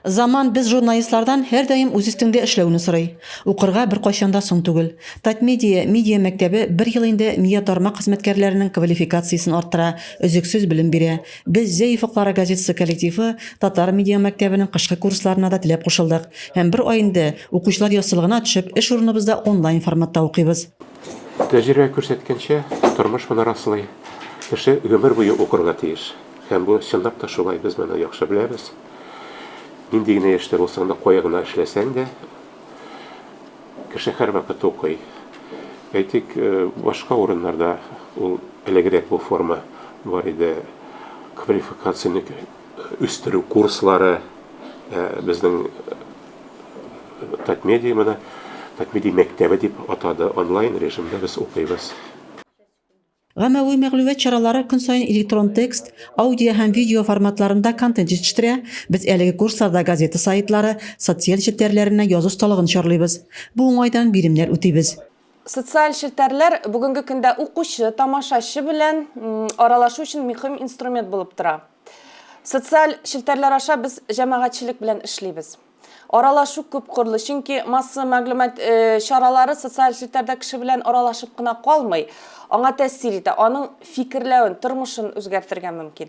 Заман без журналистлардан һәрдаим үз өстеңдә эшләүне сорый. Укырга беркайчан да соң түгел. Татмедиа медиа мәктәбе бер ел инде миа-тармак хезмәткәрләренең квалификациясен арттыра, өзексез белем бирә. Без, Зәй офыклары газетасы коллективы, Татар медиа мәктәбенең кышкы курсларына да теләп кушылдык һәм бер ай инде, укучылар яссылыгына төшеп, эш урыныбызда онлайн форматта укыйбыз. Тәҗрибә күрсәткәнчә, тормыш моны раслый, кеше гомер буе укырга тиеш. Һәм бу чынлап та шулай, без моны яхшы беләбез. Нинди генә яшьтә булсаң да, кая гына эшләсәң дә, кеше һәрвакыт укый. Әйтик, э, башка урыннарда ул элегрәк бу форма бар иде. Квалификацияне үстерү курслары э, безнең Татмедиа моны Татмедиа мәктәбе дип атады. Онлайн режимда без укыйбыз. Гаммәви мәгълүмат чаралары көн саен электрон текст, аудио һәм видео форматларында контент җитештерә. Без әлеге курсларда газета сайтлары, социаль челтәрләренә язу осталыгын чарлыйбыз. Бу уңайдан биремнәр үтибез. Социаль челтәрләр бүгенге көндә укучы, тамашачы белән аралашу өчен мөһим инструмент булып тора. Социаль челтәрләр аша без җәмәгатьчелек белән эшлибез. Аралашу күпкырлы, чөнки масса мәгълүмат чаралары социаль челтәрдә кеше белән аралашып кына калмый, аңа тәэсир итә, аның фикерләвен, тормышын үзгәртергә мөмкин.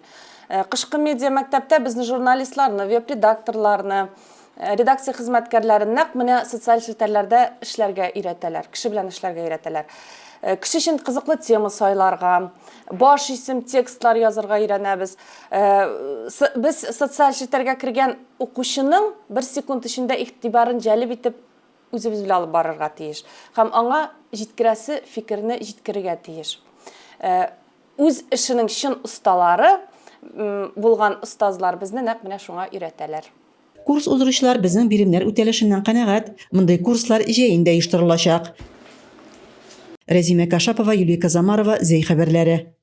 Кышкы медиа мәктәптә безне журналистларны, веб-редакторларны, редакция хезмәткәрләрен нәкъ менә социаль челтәрләрдә эшләргә өйрәтәләр, кеше белән эшләргә өйрәтәләр. Кеше өчен кызыклы тема сайларга, баш исем текстлар язарга өйрәнәбез. Без социаль челтәргә кергән укучының бер секунд эчендә игътибарын җәлеп итеп үзебез белән алып барырга тиеш һәм аңа җиткерәсе фикерне җиткерергә тиеш. Үз эшенең чын осталары булган остазлар безне нәкъ менә шуңа өйрәтәләр. Курс уздыручылар безнең биремнәр үтәлешеннән канәгать. Мондый курслар җәен дә оештырылачак. Рәзимә Кашапова, Юлия Казамарова, Зәй хәбәрләре.